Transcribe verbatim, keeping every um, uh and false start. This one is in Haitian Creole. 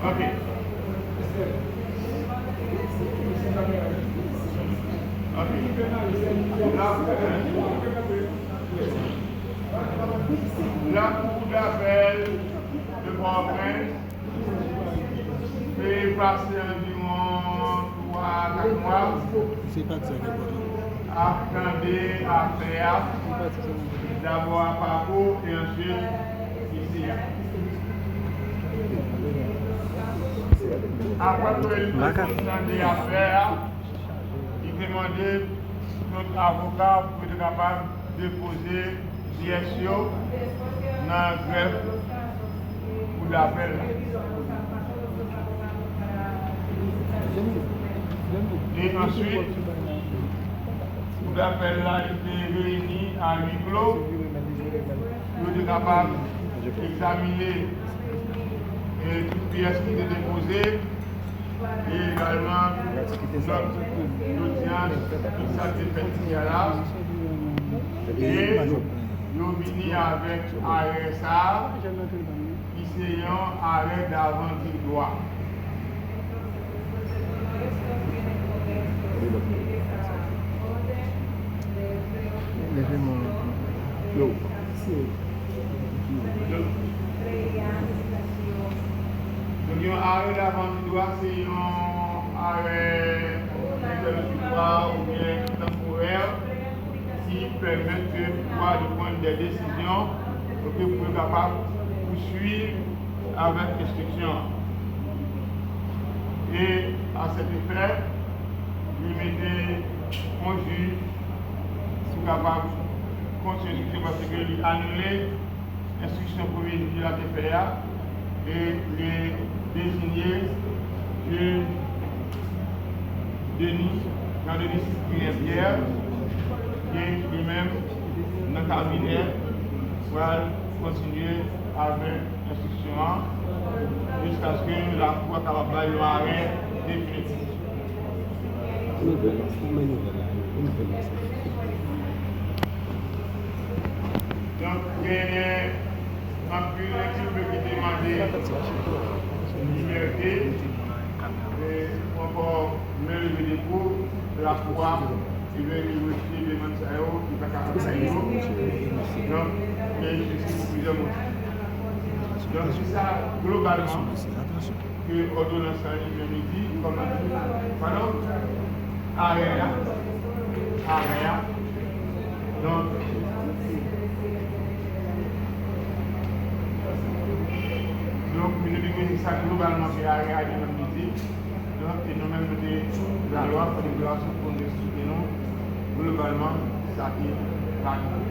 Ok. Ok. Lakou, Lakou dapèl de Pòtoprens, Fè pase anviwon twa, kat mwa ap tande afè a, dabò Apako e answit isi a. Apre ke li fin tande afè a, li te mande tout avoka pou yo te kapab depoze pyès yo nan grèf koudapèl la. E answit, koudapèl la, li te reyini a huis clos pou yo te kapab egzamine, e, tout pyès ki te depoze, e egalman lòt lodyans, tout sa k te fèt isit la. E yo vini avèk arè sa a, ki se yon arè davanti dwa. Leve men w. Yo. Donk, donk, yon arè davanti dwa, se yon arè entèdisipwa oubyen tanporè ki pèmèt ke pouvwa de pran de desizyon pou ke pou yo kapab pouswiv avèk enstriksyon an. E a sèt efè, li mete yon jij pou kapab kontinye enstriksyon paske li anile enstriksyon premye jij la te fè a, e li deziye jij Denis, Jean Denis Cyprien Pierre, ki li menm nan kabinè pral kontinye avèk enstriksyon an jiskaske lakou a kapab bay yon arè definitif. Nouvèl, fòme nouvèl la, nouvèl la. Donk, genyen anpil enstititye ki te mande libète, e, ankò, men leve depo, lakou a, ebyen, li retire demann sa yo, li pa ka aplike yo. Donk, men jistis pou plizyè motif. Donk, se sa, globalman, ke òdonans lan li menm li di, kòm, padon, arè a, arè a. Donk, donk, nou di ke se sa globalman ke arè a li menm li di. Donk, e nou menm nou te lalwa, fò deklarasyon pou nou eksplike nou globalman sa ki pa nou.